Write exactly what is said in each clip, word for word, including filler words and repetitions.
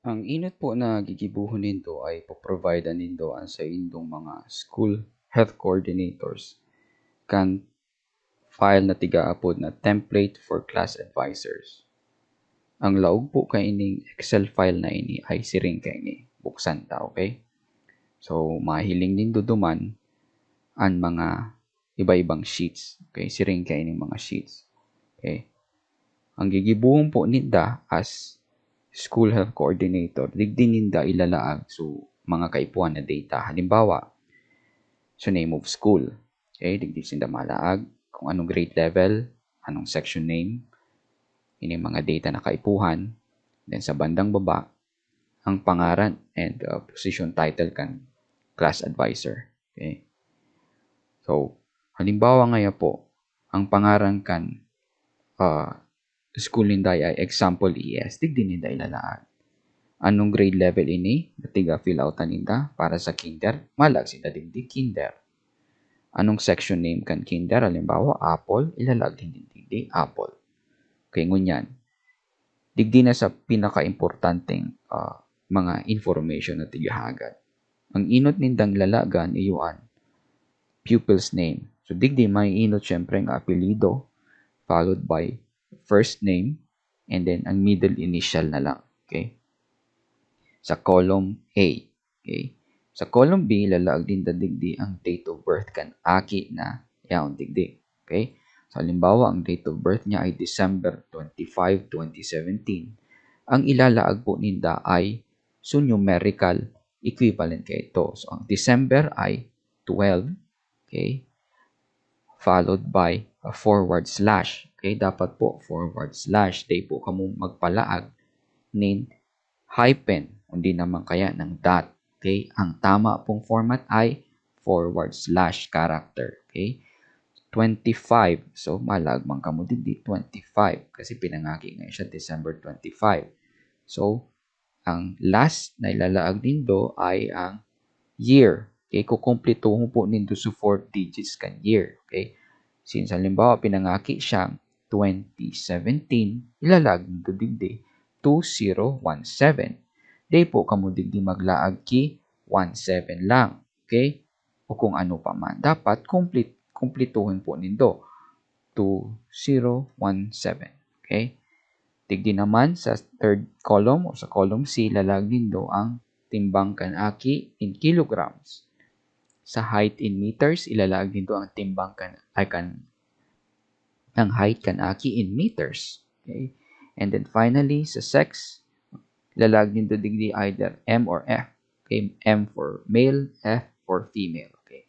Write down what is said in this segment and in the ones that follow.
Ang inot po na gigibohon nindo ay po-provide nindo ang saindong mga school health coordinators kan file na tigaapod na Template for Class Advisors. Ang laog po kaining Excel file na ini ay siring kaini. Buksan ta, okay? So, mahiling nindo duman ang mga iba-ibang sheets. Okay? Siring kaining mga sheets. Okay? Ang gigibohon po ninda as school health coordinator, digdi ninda ilalaag so mga kaipuhan na data. Halimbawa, so name of school. Okay, digdi sinda malaag kung anong grade level, anong section name, ini mga data na kaipuhan. Then sa bandang baba, ang pangaran and uh, position title kan class advisor. Okay? So, halimbawa ngaya po, ang pangaran kan uh, school ninda ay example E S, digdi ninda ilalaag. Anong grade level ini? Tiga fill out ninda para sa kinder, malaag sinda digdi kinder. Anong section name kan kinder? Halimbawa, apple, ilalaag din digdi apple. Okay, ngunyan. Digdi na sa pinaka-importanteng uh, mga information na tigahagad. Ang inot nindang lalagan iyo an pupil's name. So, digdi may inot syempre nga apelido, followed by first name, and then ang middle initial na lang. Okay? Sa column A. Okay? Sa column B, lalaag din digdi ang date of birth kan aki na yaon digdi. Okay? So, halimbawa, ang date of birth niya ay December twenty-five, twenty seventeen. Ang ilalaag po ninda ay so numerical equivalent kaito. So, ang December ay twelve, okay? Followed by a forward slash. Okay, dapat po forward slash. Di po kamo magpalaag nin hyphen, kundi naman kaya ng dot. Okay, ang tama pong format ay forward slash character. Okay, twenty-five. So, malaag man kamo digdi twenty-five kasi pinangaki nga siya December twenty-five. So, ang last na ilalaag nindo ay ang year. Okay, kukumplituhon po nindo sa four digits kan year. Okay? Since halimbawa, pinangaki siyang twenty seventeen, ilalaag nindo digdi two zero one seven. Di po kamo digdi maglaag ki one seven lang. Okay? O kung ano pa man. Dapat kumplit, kumplituhin po nindo. two zero one seven. Okay? Digdi naman sa third column o sa column C, lalaag nindo ang timbang kan aki in kilograms. Sa height in meters, ilalaag nindo ang timbang kan, ay kan, ang height kan aki in meters. Okay? And then finally, sa sex, lalaag nindo digdi either M or F. Okay? M for male, F for female. Okay?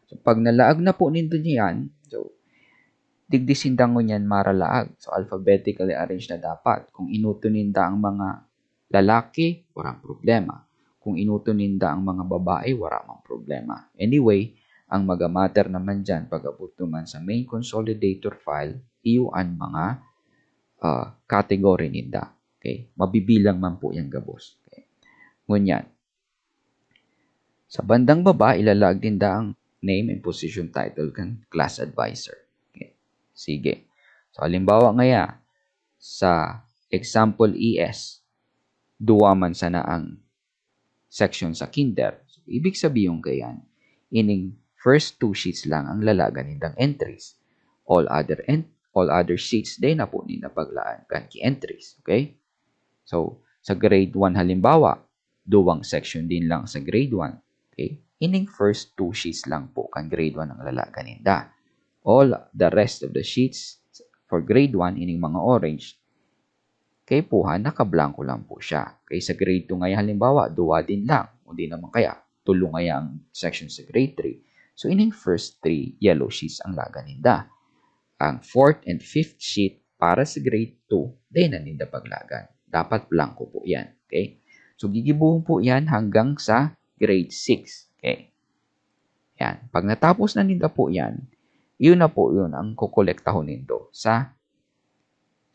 So, pag nalaag na po nindo niyan, so, digdi sinda ngunyan maralaag. So, alphabetically arranged na dapat. Kung inuto ninda ang mga lalaki, walang problema. Kung inuto ninda ang mga babae, wala mang problema. Anyway, ang maga-matter naman dyan, pag-abot naman sa main consolidator file, iyo an mga ah, category ninda. Okay? Mabibilang man po yan gabos. Okay? Ngunyan, sa bandang baba, ilalaag ninda ang name and position title kan class advisor. Okay? Sige. So, halimbawa ngaya, sa example E S, duwa man sana ang section sa kinder. So, ibig sabihin kayan, ining first two sheets lang ang lalagan nindang entries. All other en- all other sheets, dai na po ninda paglaan kan ki entries. Okay? So, sa grade one halimbawa, duwang section din lang sa grade one. Okay? Ining first two sheets lang po kan grade one ang lalagan ninda. All the rest of the sheets for grade one, ining mga orange, kaipuhan, nakablangko lang po siya. Okay, sa grade two ngaya, halimbawa, duwa din lang, o di naman kaya, tulo ngaya ang section sa grade three. So, ining first three yellow sheets ang lagan ninda. Ang fourth and fifth sheet para sa grade two, dai na ninda paglagan. Dapat blangko po yan. Okay? So, gigibuhon po yan hanggang sa grade six. Okay? Yan. Pag natapos na ninda po yan, yun na po yun ang kukolektahon nindo sa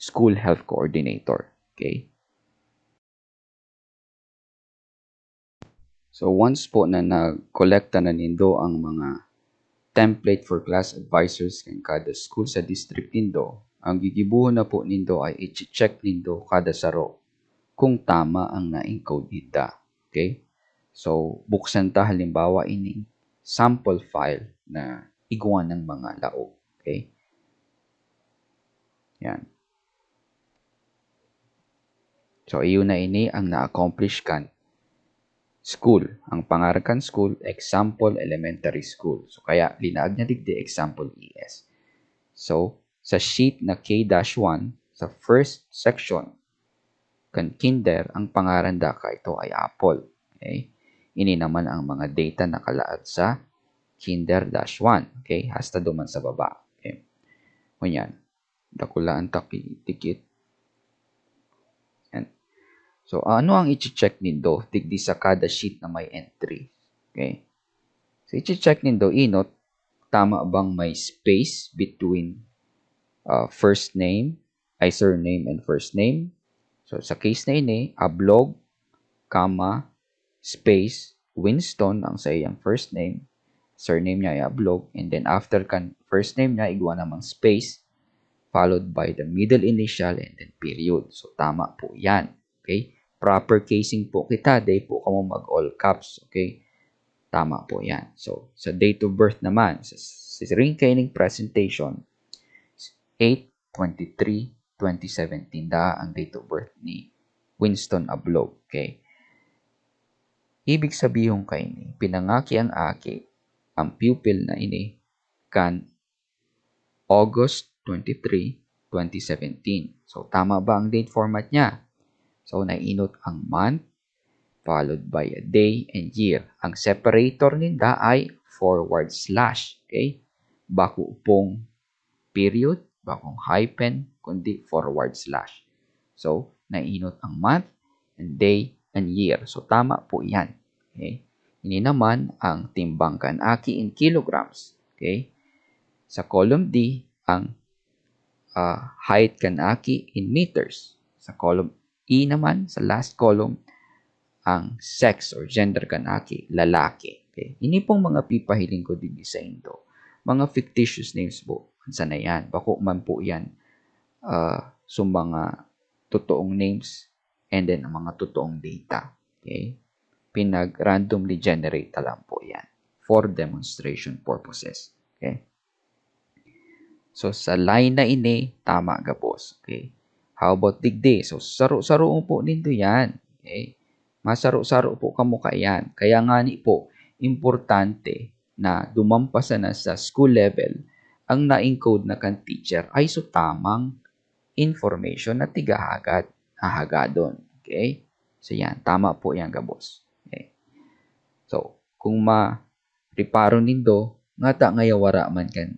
school health coordinator. Okay? So, once po na nagkolekta na nindo ang mga template for class advisors kan kada school sa district nindo, ang gigibuhon na po nindo ay i-check nindo kada saro kung tama ang na-encode ninda. Okay? So, buksan ta halimbawa ining sample file na igwa ng mga laog. Okay? Yan. So, iyo na ini ang na-accomplish kan school. Ang pangaran kan school, Example Elementary School. So, kaya linaag niya digdi Example E S. So, sa sheet na K dash one, sa first section, kan kinder, ang pangaran daka ito ay Apple. Okay? Ini naman ang mga data na kalaag sa kinder dash one. Okay? Hasta duman sa baba. Okay? Ngunyan, dakulaan ta ki-, tikit. Yan. So, ano ang i-check nindo digdi sa kada sheet na may entry? Okay? So, i-check nindo, inot, tama bang may space between, uh, first name, ay surname and first name? So, sa case na ini, Ablog, comma, space, Winston ang sa iyang first name, surname niya ay Ablog, and then after kan first name niya, igwa namang space, followed by the middle initial and then period. So, tama po yan. Okay? Proper casing po kita, dai po kamo mag all caps. Okay? Tama po yan. So, sa date of birth naman, sa, sa siring kaining presentation, eight twenty-three twenty seventeen daa ang date of birth ni Winston Ablog. Okay? Ibig sabihon kaini, pinangaki ang aki, ang pupil na ini, kan August twenty-three, twenty seventeen. So, tama ba ang date format niya? So, nainot ang month, followed by a day and year. Ang separator ninda ay forward slash. Okay? Bako pong period, bakong hyphen, kundi forward slash. So, nainot ang month, and day, and year. So, tama po yan. Okay? Ini naman ang timbang kan aki in kilograms. Okay? Sa column D, ang, ah, height kan aki in meters. Sa column E naman, sa last column, ang sex or gender kan aki, lalaki. Okay? Ini pong mga pipahiling ko digdi saindo, mga fictitious names po. Sa na yan? Bako man po yan, ah, sa mga totoong names and then ang mga totoong data. Okay? Pinag-randomly generate na lang po yan for demonstration purposes. Okay? So, sa line na ini, tama gabos. Okay? How about digdi? So, saro-saro po nindo yan. Okay? Masaro-saro po kamo kaiyan. Kaya ngani po, importante na duman pa sana sa school level, ang na-encode na kan teacher ay so tamang information na tigahagad, hahagadon. Okay? So, yan. Tama po yan, gabos. Okay? So, kung ma-, reparo nindo, ngata ngaya wara man kan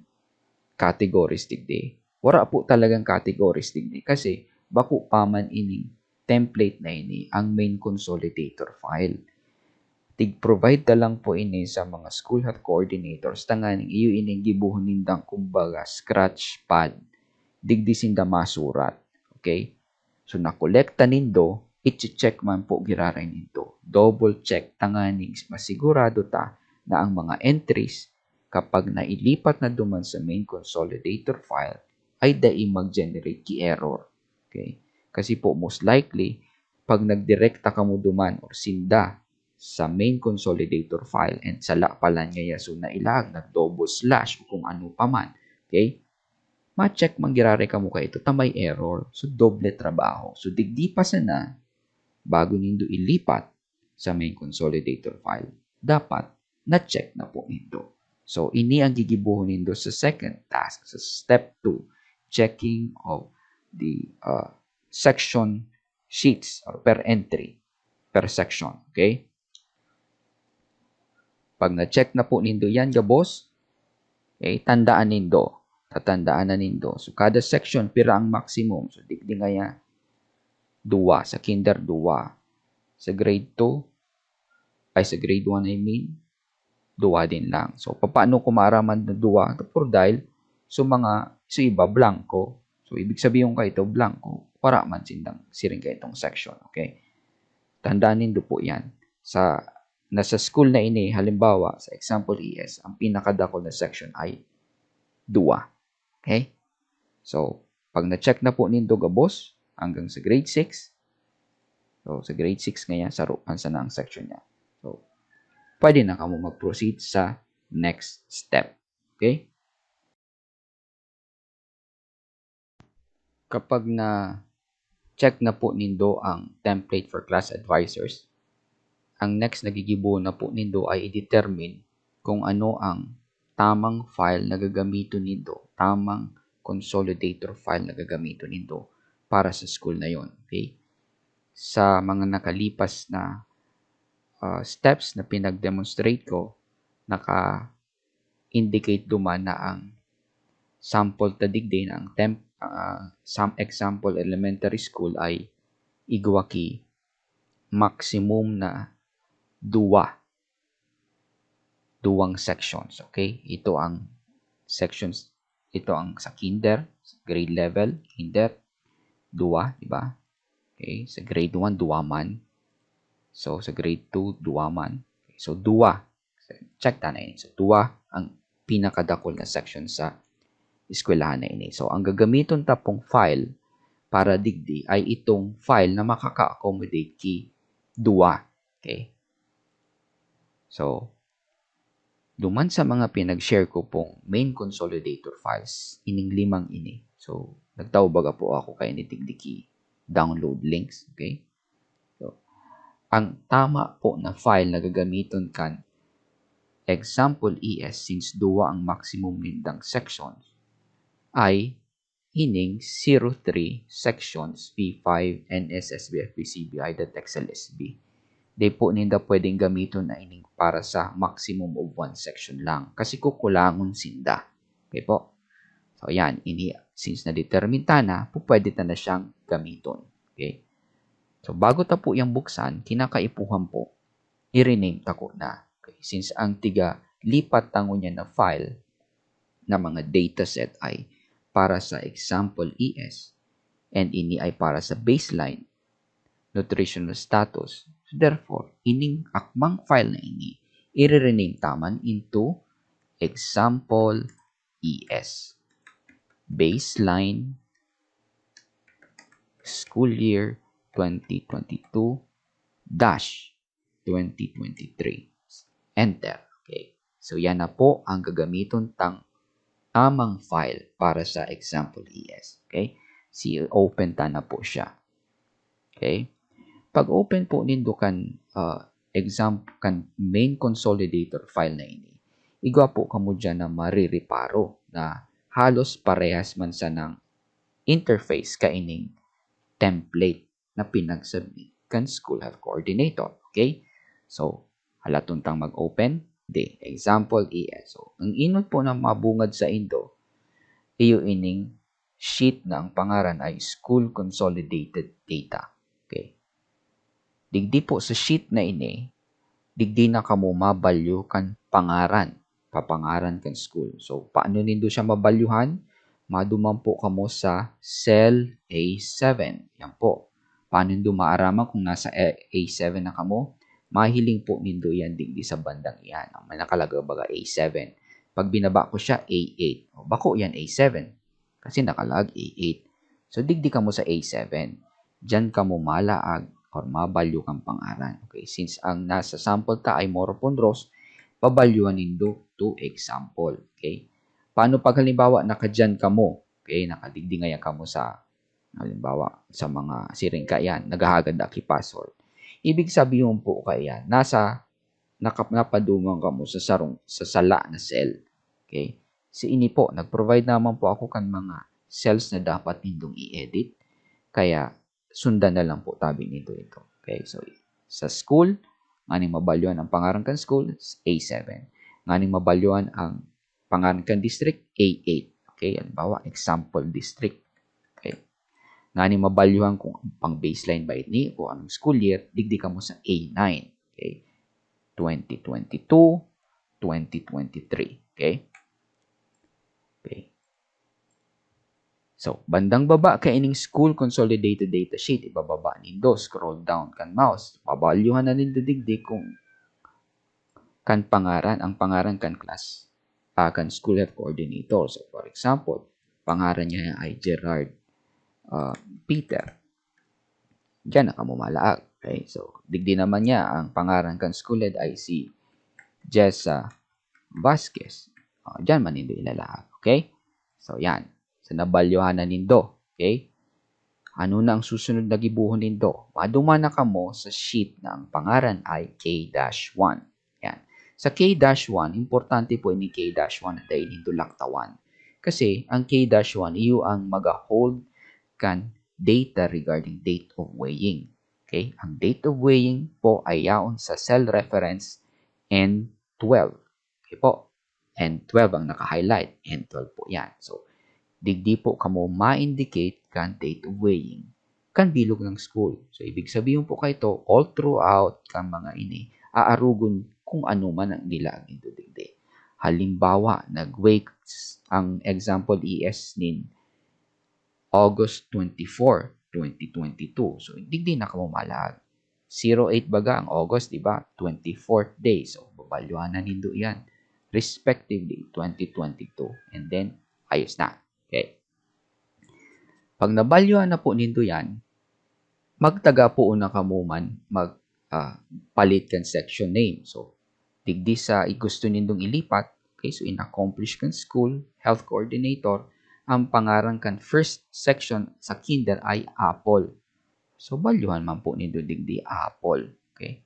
categories digdi. Wara po talagang categories digdi kasi bako pa man ining template na ini ang main consolidator file. Tig-provide ta lang po ini sa mga school health coordinators tanganing iyo ining gibohon nindang kumbaga scratch pad digdi sinda masurat. Okay? So, nakolekta nindo, iche-check man po giraray nindo. Double check tanganing masigurado ta na ang mga entries, kapag nailipat na duman sa main consolidator file, ay dai mag-generate ki error. Okay? Kasi po, most likely, pag nagdirekta kamo duman or sinda sa main consolidator file and sala pala niya yason na ilag, nag-double slash o kung ano pa man, okay? Ma-check man giraray kamo kaito ta may error. So, doble trabaho. So, digdi pa sana, bago nindo ilipat sa main consolidator file, dapat na-check na po nindo. So, ini ang gigibohon nindo sa second task, sa step two, checking of the, uh, section sheets or per entry, per section. Okay? Pag na-check na po nindo yan, gabos, okay, tandaan nindo. Tatandaan na nindo. So, kada section, pira ang maximum? So, digdi ngaya, duwa. Sa kinder, duwa. Sa grade two, ay, sa grade one, I mean, duwa din lang. So, papaano ko maaraman na duwa? Tapos dahil sa mga, sa iba, blanco. So, ibig sabihin kaito, blanco. Wara man sindang siring kaitong section. Okay? Tandaan nindo po yan. Sa, nasa school na ini, halimbawa, sa example E S, ang pinakadakul na section ay duwa. Okay? So, pag na-check na po nindo gabos, hanggang sa grade six, So, sa grade six ngayon, saro pa sana ang section niya. So, pwede na kamo mag-proceed sa next step. Okay? Kapag na-check na po nindo ang template for class advisors, ang next na gigibo na po nindo ay i-determine kung ano ang tamang file na gagamiton nindo, tamang consolidator file na gagamiton nindo para sa school na yon. Okay? Sa mga nakalipas na, ah, steps na pinag-demonstrate ko, naka-indicate duman na ang sample ta digdi na ang temp-, ah, some example elementary school ay igwa ki maximum na duwa. Duwang sections, okay? Ito ang sections, ito ang sa kinder, grade level, kinder, duwa, di ba? Okay, sa grade one, duwa man. So, sa grade two, duwa man. Okay, so, duwa. Check ta na ini. So, duwa ang pinakadakul na section sa eskwelahan na ini. So, ang gagamiton ta pong file para digdi ay itong file na makaka-accommodate ki duwa. Okay? So, duman sa mga pinag-share ko pong main consolidator files, ining limang ini. So, nagtao baga po ako kay ini digdi ki download links. Okay? So, ang tama po na file na gagamiton kan example E S, since duwa ang maximum nindang sections, ay ining zero three sections P five, N S S B, F B C B, I dot X L S B. Di po ninda pwedeng gamiton na ining para sa maximum of one section lang. Kasi kukulangon sinda. Okay po? So, yan. Ini, since na-determine ta na, pu-, pwede ta na siyang gamiton. Okay? So, bago ta po yang buksan, kinakaipuhan po, i-rename ta ko na. Okay? Since ang tiga lipat ta ngunyan na file na mga dataset ay para sa example E S, and ini ay para sa baseline nutritional status. So, therefore, ining akmang file na ini, i-rename ta man into example E S. Baseline school year twenty twenty-two dash twenty twenty-three. Enter. Okay. So, yan na po ang gagamiton tang tamang file para sa example E S. Okay? Si open ta na po siya. Okay? Pag open po nindo kan, ah, exam-, kan main consolidator file na ini, igwa po kamo dyan na marireparo na halos parehas man sanang interface kaining template na pinag-submit kan school health coordinator. Okay? So, halaton tang mag-open. Di, example, E S. So, ang inot po na mabungad sa indo, iyo ining sheet na ang pangaran ay School Consolidated Data. Okay? Digdi po sa sheet na ini, digdi na kamo mabalyo kan pangaran, papangaran kan school. So, paano nindo siya mabalyuhan? Maduman po kamo sa cell A seven. Yan po. Paano nindo maaraman kung nasa A-, A seven na kamo? Mahiling po nindo yan digdi sa bandang iyan. May nakalagay baga A seven. Pag binaba ko siya, A eight. O, bako yan A seven. Kasi nakalag A eight. So, digdi kamo sa A seven. Diyan kamo malaag or mabalyo kan pangaran. Okay, since ang nasa sample ta ay Moro Pondros, pabalyuhan nindo to example. Okay? Paano pag halimbawa nakadiyan kamo? Okay, nakadigdi ngaya kamo sa, halimbawa, sa mga siring kaiyan, naghahagad aki password. Ibig sabihin po kaiyan, nasa, nakap-, napaduman kamo sa sarong, sa sala na cell. Okay? Si ini po, nag-provide naman po ako kan mga cells na dapat nindong i-edit. Kaya, sundan na lang po tabi nindo ito. Okay? So, sa school, nganing mabalyuhan ang pangaran kan school, A seven. Nganing mabalyuhan ang pangaran kan district, A eight. Okay? Halimbawa, example district. Okay? Nganing mabalyuhan kung pang baseline ba ini o anong school year, digdi kamo sa A nine. Okay? Twenty twenty-two, twenty twenty-three. Okay? Okay. So, bandang baba kaining school consolidated data sheet, ibababa nindo, scroll down kan mouse. Pabalyuhan na nindo digdi kung kan pangaran, ang pangaran kan class, ah, kan school health coordinator. So, for example, pangaran niya ay Gerard, ah, Peter. Diyan na kamo malaag. Okay, so digdi naman niya, ang pangaran kan school head ay si Jessa Vasquez. O, diyan man nindo ilalaag. Okay? So, yan. So, nabalyuhan na nindo. Okay? Ano na ang susunod na gibohon nindo? Maduman na kamo sa sheet na ang pangaran ay K dash one. Yan. Sa K dash one, importante po ini K dash one na dai nindo laktawan. Kasi ang K dash one, iyo ang mag-hold kan data regarding date of weighing. Okay? Ang date of weighing po ay yaon sa cell reference N twelve. Okay po? N twelve ang naka-highlight. N twelve po yan. So, digdi po kamo ma-indicate kan date of weighing kan bilog ng school. So, ibig sabihin po kaito, all throughout kan mga ini, aarugon kung ano man ang nilaag nindo digdi. Halimbawa, nag-weigh ang example E S nin August twenty-four, twenty twenty-two. So, digdi na kamo malaag. Zero eight baga ang August, di ba? Twenty-fourth day. So, babalyuhan na nindo yan. Respectively, twenty twenty-two. And then, ayos na. Okay. Pag nabalyuhan na po nindo yan, magtaga po una kamo man mag, ah, palit kan section name. So, digdi sa gusto nindong ilipat, okay, so in accomplish kan school, health coordinator, ang pangaran kan first section sa kinder ay apple. So, balyuhan man po nindo digdi apple. Okay?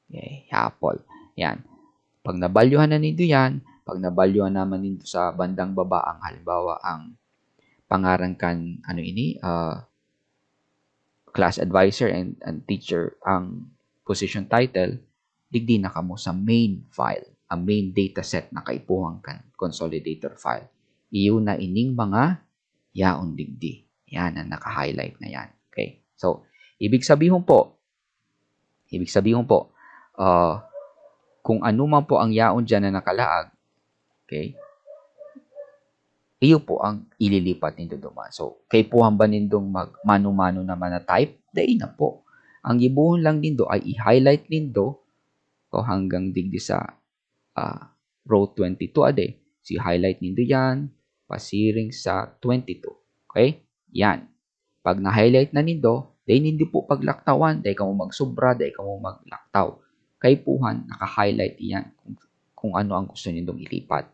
Okay, apple. Yan. Pag nabalyuhan na nindo yan, pag nabalyuhan naman nindo sa bandang baba ang halimbawa ang pangaran kan ano ini, ah, class advisor and, and teacher ang position title, digdi na kamo sa main file, ang main dataset na kaipuhan kan consolidator file. Iyo na ining mga yaon digdi. Yan ang naka-highlight na yan. Okay. So, ibig sabihin po, ibig sabihin po, ah, kung ano man po ang yaon dyan na nakalaag, okay, iyo po ang ililipat nindo duman. So, kaipuhan ba nindong mag mano-mano naman na type? Dai na po. Ang gibohon lang nindo ay i-highlight nindo o hanggang digdi sa ah, row twenty-two ade. So, i-highlight nindo yan, pasiring sa twenty-two. Okay? Yan. Pag na-highlight na nindo, dai nindo po paglaktawan, dai kamo magsobra, dai kamo maglaktaw. Kaipuhan, naka-highlight iyan kung, kung ano ang gusto nindong ilipat.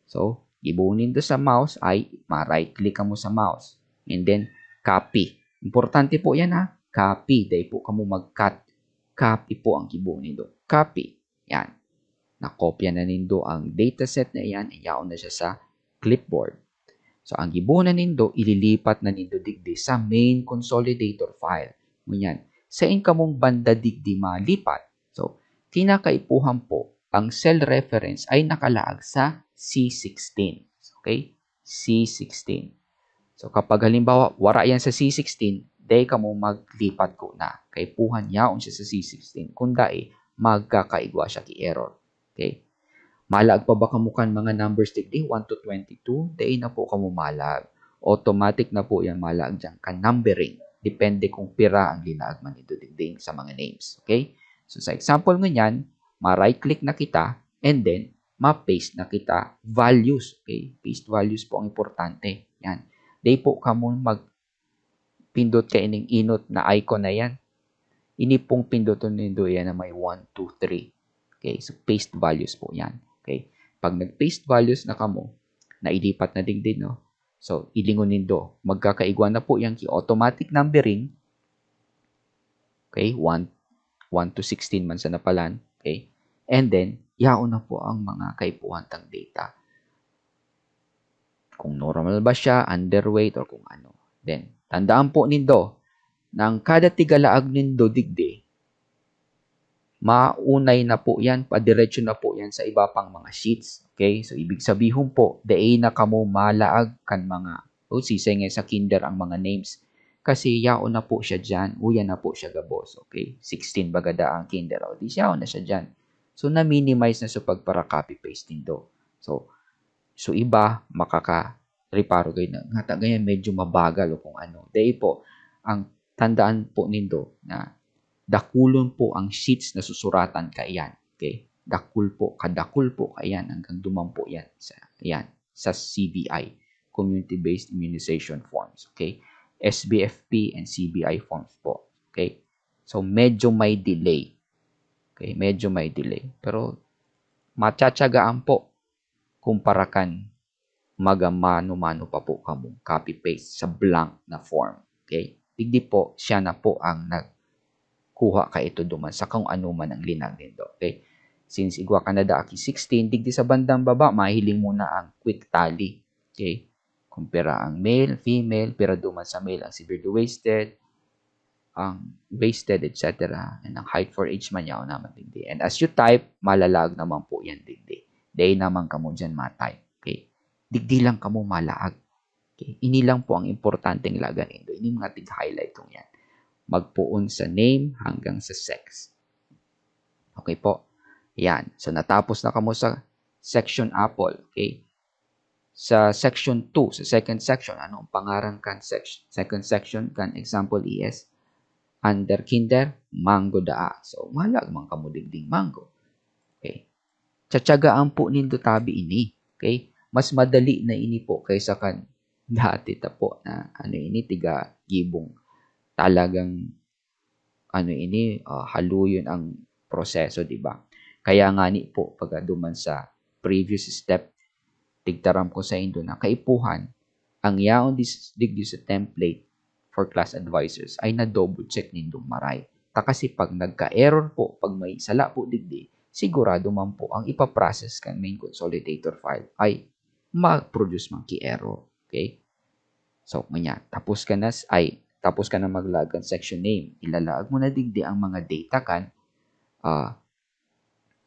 So, gibohon nindo sa mouse ay ma-right click kamo sa mouse. And then, copy. Importante po yan ha. Copy. Dai po kamo mag-cut. Copy po ang gibohon nindo. Copy. Yan. Nakopya na nindo ang dataset na iyan, yaon na siya sa clipboard. So, ang gibohon na nindo, ililipat na nindo digdi sa main consolidator file. Ngunyan, sain kamong banda digdi malipat? So, kinakaipuhan po, ang cell reference ay nakalaag sa C sixteen. Okay? C sixteen. So, kapag halimbawa, wara yan sa C sixteen, dai kamo maglipat ko na. Kaipuhan yaon siya sa C sixteen. Kung dai, magkakaigwa siya ki error. Okay? Malaag pa ba kamo kan mga numbers digdi, one to twenty-two? Dai na po kamo malaag. Automatic na po yan malaag dyan kan numbering. Depende kung pira ang linaag man nindo digdi sa mga names. Okay? So, sa example ngunyan, ma-right click na kita and then ma-paste na kita values. Okay? Paste values po ang importante. Yan. Dai po kamo magpindot kaining inot na icon na yan. Ini pong pinduton nindo yan na may one, two, three. Okay? So, paste values po yan. Okay? Pag nag-paste values na kamo, nailipat na digdi, no? So, ilingon nindo. Magkakaigwa na po yan ki automatic numbering. Okay? One, one to sixteen man sa napalan. Okay? And then, yaon na po ang mga kaipuhan tang data. Kung normal ba siya, underweight, or kung ano. Then, tandaan po nindo, na ang kada tigalaag nindo digdi, maunay na po yan, padiretso na po yan sa iba pang mga sheets. Okay? So, ibig sabihin po, dai na kamo malaag kan mga, o sisay nga sa kinder ang mga names. Kasi yaon na po siya dyan, uya na po siya gabos. Okay? Sixteen baga da ang kinder. O, di siya, yaon na siya dyan. So, na-minimize na sa pagpara-copy-paste nindo. So, so iba, makaka-reparo kayo na, ngata ganyan, medyo mabagal o kung ano. Dai po, ang tandaan po nindo na dakulon po ang sheets na susuratan kaiyan. Okay? Dakul po, kadakul po kaiyan hanggang duman po yan sa, yan, sa C B I, Community-Based Immunization Forms. Okay? S B F P and C B I forms po. Okay? So, medyo may delay. Okay, medyo may delay. Pero, matsatsagaan po kumpara kan maga mano-mano pa po kamong copy-paste sa blank na form. Okay? Digdi po, siya na po ang nagkuha kaito duman sa kung ano man ang linag nindo. Okay? Since igwa ka na daa ki sixteen, digdi sa bandang baba, mahiling mo na ang quick tally. Okay? Kung pira ang male, female, pira duman sa male ang severely wasted, ang wasted, et cetera. And ang height for age man, yaon naman digdi. And as you type, malalaag naman po yan digdi. Dai naman kamo dyan ma-type. Okay? Digdi lang kamo malaag. Okay? Ini lang po ang importanteng laagan nindo. Ini mga tig-highlight kong yan. Magpoon sa name hanggang sa sex. Okay po. Yan. So, natapos na kamo sa section apple. Okay? Sa section two, sa second section, ano ang pangaran kan section, second section kan example E S? Under kinder, mango daa. So, malaag man kamo digding mango. Okay. Tsatsagaan po nindo tabi ini. Okay? Mas madali na ini po kaysa kan dati ta po na ano ini, tiga gibong talagang ano ini, ah, haluyon ang proseso, di ba? Kaya ngani po, pagka duman sa previous step, tigtaram ko saindo na kaipuhan, ang yaon dis-, digdi sa template for class advisors ay na-double check nindong maray. Ta kasi pag nagka-error po, pag may sala po digdi, sigurado man po ang ipa-process kan main consolidator file ay ma-produce man ki error. Okay? So, ngunyan, tapos ka na s-, ay, tapos ka na maglaag kan section name. Ilalaag mo na digdi ang mga data kan, ah,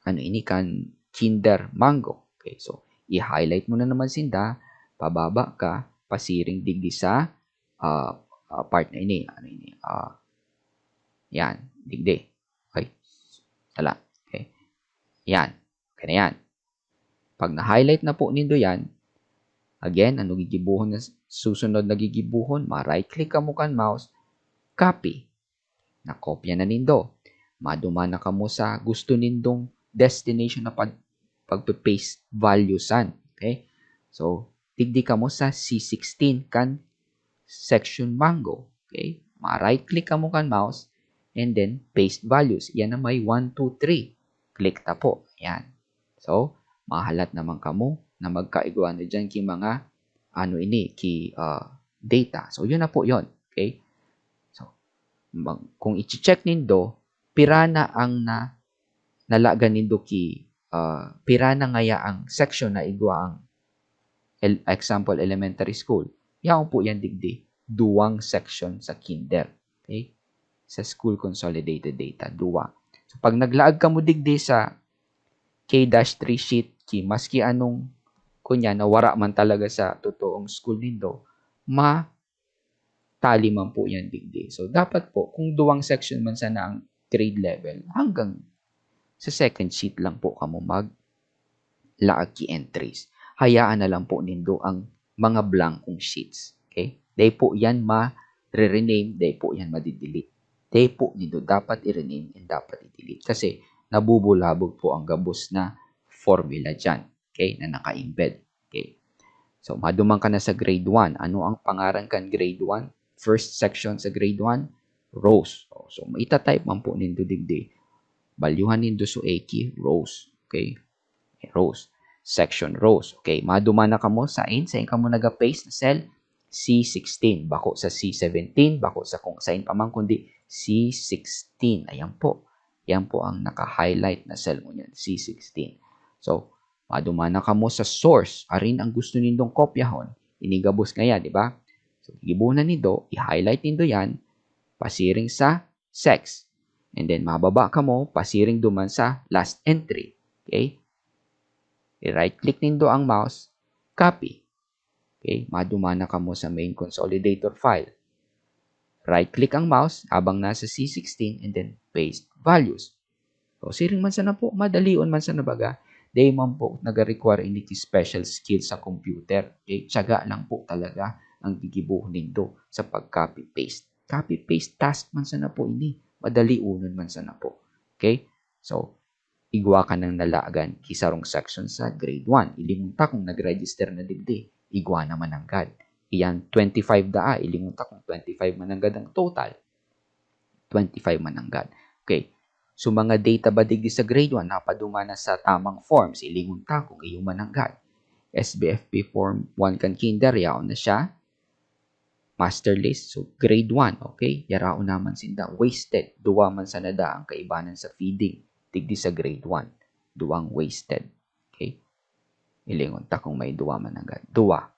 ano ini, kan Kinder Mango. Okay, so, i-highlight mo na naman sinda, pababa ka, pasiring digdi sa, ah, ah, part na ini. Ano ini? Ah, yan, digdi. Okay? Tala. Okay? Yan. Okay na yan. Pag na-highlight na po nindo yan, again, ano gigibuhon na s-, susunod na gigibuhon? Ma-right click kamo kan mouse, copy. Nakopya na nindo. Maduman na kamo sa gusto nindong destination na pag-, pagpe-paste value san. Okay? So, digdi kamo sa C sixteen kan section Mango. Okay? Ma-right click kamo kan mouse and then paste values. Yan na may one, two, three. Click ta po. Yan. So, mahalat naman kamo na magkaigwa na dyan ki mga, ano ini, ki, ah, data. So, yun na po yun. Okay? So, mag-, kung i-check nindo, pira na ang na, nalagan nindo ki, ah, pira na ngaya ang section na igwa ang el-, example, elementary school. Yaon po yan digdi, duwang section sa kinder. Okay? Sa school consolidated data, duwa. So, pag naglaag kamo digdi sa K dash three sheet, ki maski anong, kunya, na wara man talaga sa totoong school nindo, ma-tally man po yan digdi. So, dapat po, kung duwang section man sana ang grade level, hanggang sa second sheet lang po kamo maglaag ki entries. Hayaan na lang po nindo ang mga blankong sheets. Okay? Dai po yan ma-rename, dai po yan madidelete. Dai po nindo dapat i-rename and dapat i-delete kasi nabubulabog po ang gabos na formula dyan, okay, na naka-embed. Okay. So, maduman ka na sa grade one. Ano ang pangaran kan grade one? First section sa grade one, rows. O, so, ita-type man po nindo digdi. Balyuhan nindo so aki, rows. Okay? Rows. Section rows. Okay, maduman na kamo sain, sain kamo naga-paste na cell? C sixteen. Bako sa C seventeen, bako sa kung sain pa man, kundi C sixteen. Ayan po. Yan po ang naka-highlight na cell ngunyan, C sixteen. So, maduman na kamo sa source. Arin ang gusto nindong kopyahon. Ini gabos ngaya, di ba? So, gigibuhon na nindo, i-highlight nindo yan, pasiring sa sex. And then, mababa kamo, pasiring duman sa last entry. Okay? I-right click nindo ang mouse, copy. Okay? Maduman na kamo sa main consolidator file. Right click ang mouse habang nasa C sixteen and then paste values. So, siring man sana po, madalion man sana baga, dai man po naga-require ini ki special skill sa computer. Okay? Tiyaga lang po talaga ang gigibuhon nindo sa pag-copy-paste. Copy-paste task man sana po ini. Madalionon man sana po. Okay? So, igwa ka nang nalagan ki sarong section sa grade one. Ilingon ta kung nag-register na digdi, igwa na mananggad. Iyan twenty-five daa, ilingon ta kung twenty-five mananggad ang total. twenty-five mananggad. Okay. So, mga data ba digdi sa grade one, napaduman na sa tamang forms? Ilingon ta kung iyo mananggad. S B F P form one kan kinder, yaon na siya. Master list, so grade one, okay? Yaraon naman sinda. Wasted, duwa man sana daa ang kaibanan sa feeding. Digdi sa grade one, duwang wasted. Okay? Ilingon ta kung may duwa mananggad. Duwa.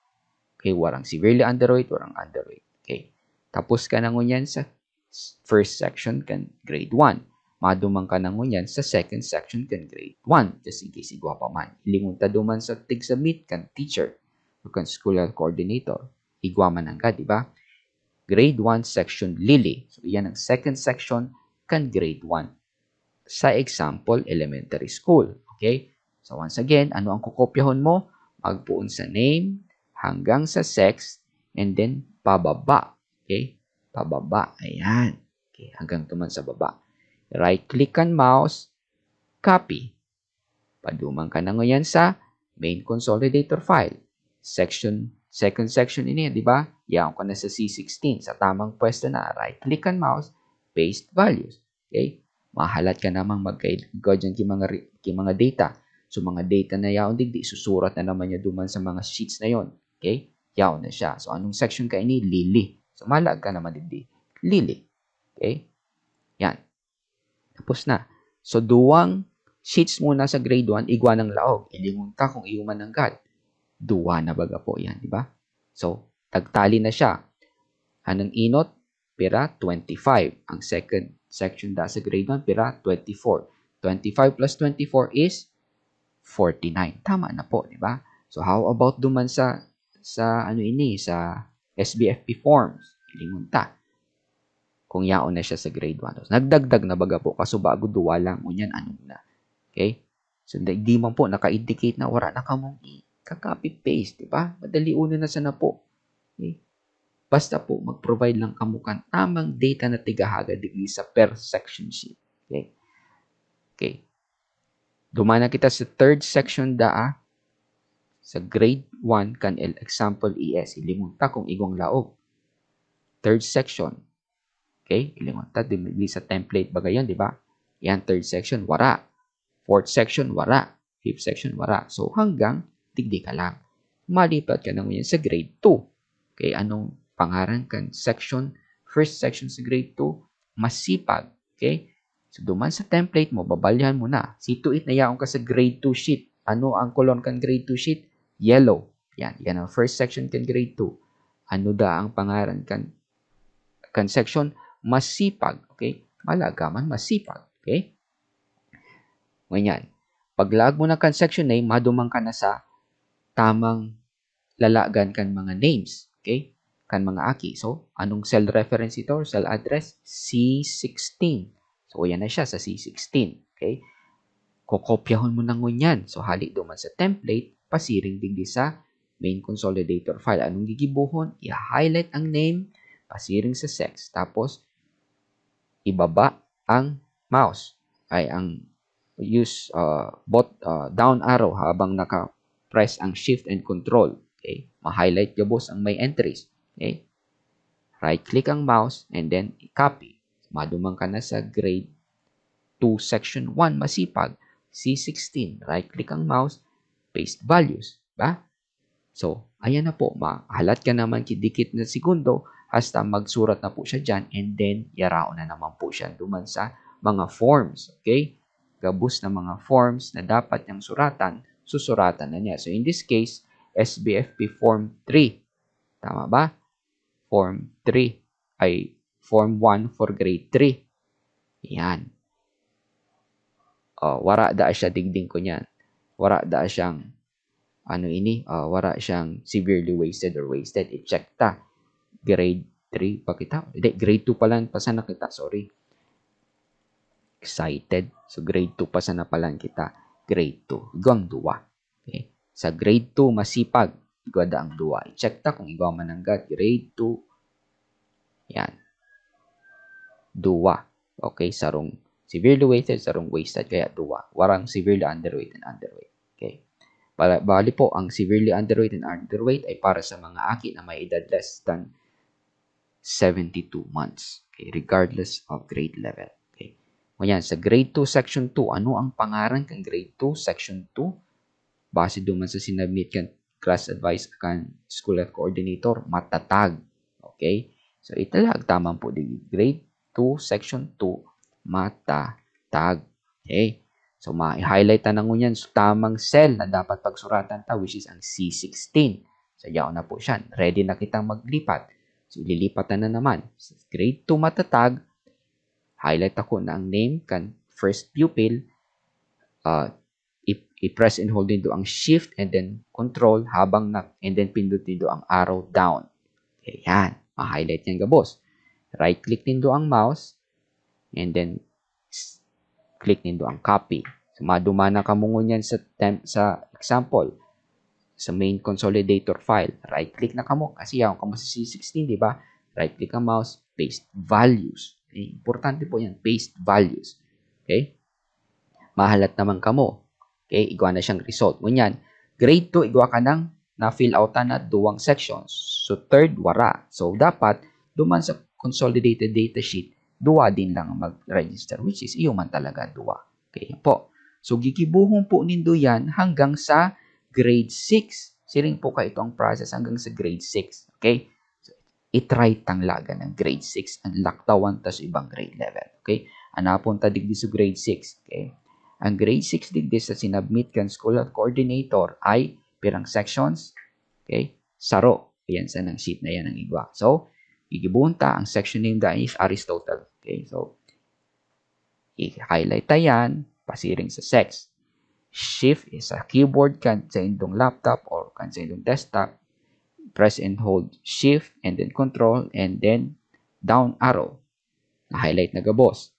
Okay, warang severely underweight, warang underweight. Okay. Tapos ka na ngunyan sa first section kan grade one. Maduman ka na ngunyan sa second section kan grade one, just in case igwa pa man. Ilingon ta duman sa tig-submit kan teacher o kan school health coordinator. Igwa mananggad, di ba? Grade one section Lily. So, yan ang second section kan grade one. Sa example, elementary school. Okay? So, once again, ano ang kukopyahon mo? Magpoon sa name, hanggang sa sex, and then pababa. Okay? Pababa. Ayan. Okay, hanggang duman sa baba. Right click kan mouse, copy. Paduman ka na ngunyan sa main consolidator file. Section, second section ini, di ba? Yaon ka na sa C sixteen. Sa tamang pwesto na, right click kan mouse, paste values. Okay? Mahalat ka namang magkaigwa dyan ki mga, re- ki mga data. So, mga data na yaon digdi, susurat na naman niya duman sa mga sheets na yon. Okay? Yaon na siya. So, anong section ka ini? Lily. So, malag ka naman digdi. Lily. Okay? Yan. Tapos na. So, duwang sheets muna sa grade one, igwa ng laog. Ilingon ta kung iyo mananggad. Duwa na baga po yan, di ba? So, tagtali na siya. Anong inot? Pira? Twenty-five. Ang second section da sa grade one, pira? Twenty-four. Twenty-five plus twenty-four is forty-nine. Tama na po, di ba? So, how about duman sa, sa ano ini, sa S B F P forms? Lingon ta. Kung yaon na siya sa grade one. So, nagdagdag na baga po, kaso bago duwa lang, ngunyan, anom na. Okay? So, di, di man po naka-indicate na wala na kamong i-copy-paste, di ba? Madali uno na sana po. Okay? Basta po, mag-provide lang kamo kan tamang data na tigahagad digdi sa per section sheet. Okay? Okay. Duman na kita sa third section daa. Sa grade one kan el-, example E S. Ilingon ta kung igwang laog. Third section. Okay? Ilingon ta, di, di sa template ba gayon, di ba? Yan, third section, wara. Fourth section, wara. Fifth section, wara. So, hanggang digdi ka lang. Malipat ka na ngunyan sa grade two. Okay, anong pangaran kan section? First section sa grade two, masipag. Okay? So, duman sa template mo, babalyahan mo na. See to it na yaon ka sa grade two sheet. Ano ang color kan grade two sheet? Yellow. Yan. Yan ang first section kan grade two. Ano da ang pangaran kan, kan section? Masipag. Okay? Malaga man, masipag. Okay? Ngunyan, paglaag mo na kan section name, maduman ka na sa tamang lalagan kan mga names, okay? Kan mga aki. So, anong cell reference ito or cell address? C sixteen. So, yan na siya sa C sixteen, okay? Kokopyahon mo na ngunyan. So, hali duman sa template, pasiring digdi sa main consolidator file. Anong gigibohon? I-highlight ang name, pasiring sa sex. Tapos, ibaba ang mouse. Ay, ang use, uh, bot-, uh, down arrow habang naka-press ang shift and control. Okay? Ma-highlight gabos ang may entries. Okay? Right click ang mouse and then copy. Maduman ka na sa grade two section one, masipag. C sixteen, right click ang mouse, paste values. Ba? So, ayan na po, mahalat ka naman ki dikit na segundo hasta magsurat na po siya dyan, and then yaraon na naman po siya duman sa mga forms, okay? Gabos na mga forms na dapat niyang suratan, susuratan na niya. So, in this case, S B F P Form three. Tama ba? Form three. Ay, Form one for grade three. Yan. Oh, wara da siya digding ko niyan. Wara da siyang, ano ini, ah, wara siyang severely wasted or wasted. I-check ta. Grade three pa kita. Hindi, grade two pa lang pa sana kita. Sorry. Excited. So, grade two pa sana pa lang kita. Grade two. Igwang duwa. Okay? Sa grade two, masipag. Igwa da ang duwa. I-check ta kung igwa mananggad. Grade two. Yan. Duwa. Okay, sarong severely wasted, sarong wasted, kaya duwa. Warang severely underweight and underweight. Okay. Para, bali po, ang severely underweight and underweight ay para sa mga aki na may edad less than seventy-two months. Okay, regardless of grade level. Okay. Ngunyan, sa grade two, section two, ano ang pangaran kan grade two, section two? Base duman sa sinubmit kan class advice kan school health coordinator, matatag. Okay? So, italag taman po din grade two, section two, matatag. Okay? So, ma-highlight ta na ngunyan sa tamang cell na dapat pagsuratan ta, which is ang C sixteen. So, yaon na po siya. Ready na kitang maglipat. So, ililipat ta na naman. Sa grade two matatag, highlight ako na ang name kan first pupil, ah, i-, i-press and hold nindo ang shift and then control habang na, and then pindot nindo ang arrow down. Okay, yan. Ma-highlight yan gabos. Right click nindo ang mouse and then s-, click nindo ang copy. So, maduman na kamo ngunyan sa tem-, sa example, sa main consolidator file. Right click na kamo kasi yaon kamo sa C sixteen, di ba? Right click ang mouse, paste values. Okay? Importante po yan, paste values. Okay? Mahalat naman kamo. Okay? Igwa na siyang result. Ngunyan, grade two, igwa ka nang na-fill out na duwang sections. So, third, wara. So, dapat, duman sa consolidated data sheet, duwa din lang ang mag-register, which is iyo man talaga, duwa. Okay, yan po. So, gigibuhon po nindo yan hanggang sa grade six. Siring po kaito ang process hanggang sa grade six. Okay? So, i-try tang lagan ang grade six, ang laktawan ta sa ibang grade level. Okay? Anapon ta digdi sa grade six. Okay? Ang grade six digdi sa sinubmit kan school health coordinator ay pirang sections? Okay? Saro. Ayan, sa nang sheet na yan ang igwa. So, gigibuhon ta, ang section name dyan is Aristotle. Okay? So, i-highlight ta yan, pasiring sa sex. Shift is sa keyboard kan sa indong laptop or kan sa indong desktop. Press and hold shift and then control and then down arrow. Na-highlight na gabos.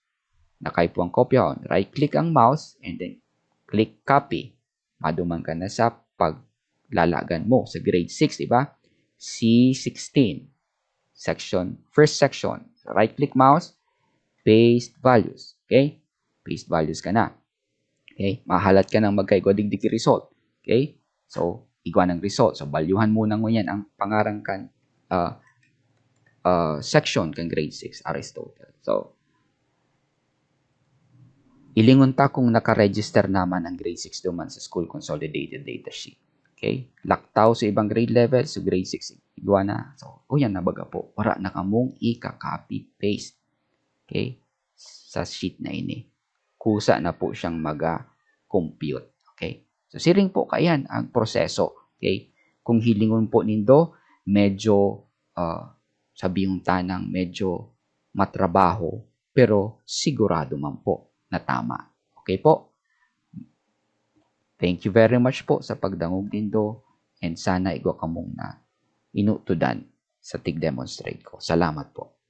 Nakaipo ang kopyahon. Right click ang mouse and then click copy. Maduman ka na sa paglalagan mo sa grade six, di ba? C sixteen, section, first section. Right click mouse, paste values. Okay? Paste values ka na. Okay? Mahalat ka nang magkaigwa digdi ki result. Okay? So, igwa ng result. So, balyuhan mo na ngunyan ang pangaran kan, ah, ah, section kan grade six, Aristotle. So, ilingon ta kung naka-register naman ang grade six duman sa school consolidated data sheet. Okay? Laktaw sa ibang grade level, so grade six, igwa na. So, o yan na baga po. Wala na kamong ika-copy-paste. Okay? Sa sheet na ini. Kusa na po siyang maga-compute. Okay? So, siring po kaiyan ang proseso. Okay? Kung hilingon po nindo, medyo, ah, sabihon tanang medyo matrabaho, pero sigurado man po na tama. Okay po? Thank you very much po sa pagdangog nindo and sana igwa kamong na inutudan sa tig-demonstrate ko. Salamat po.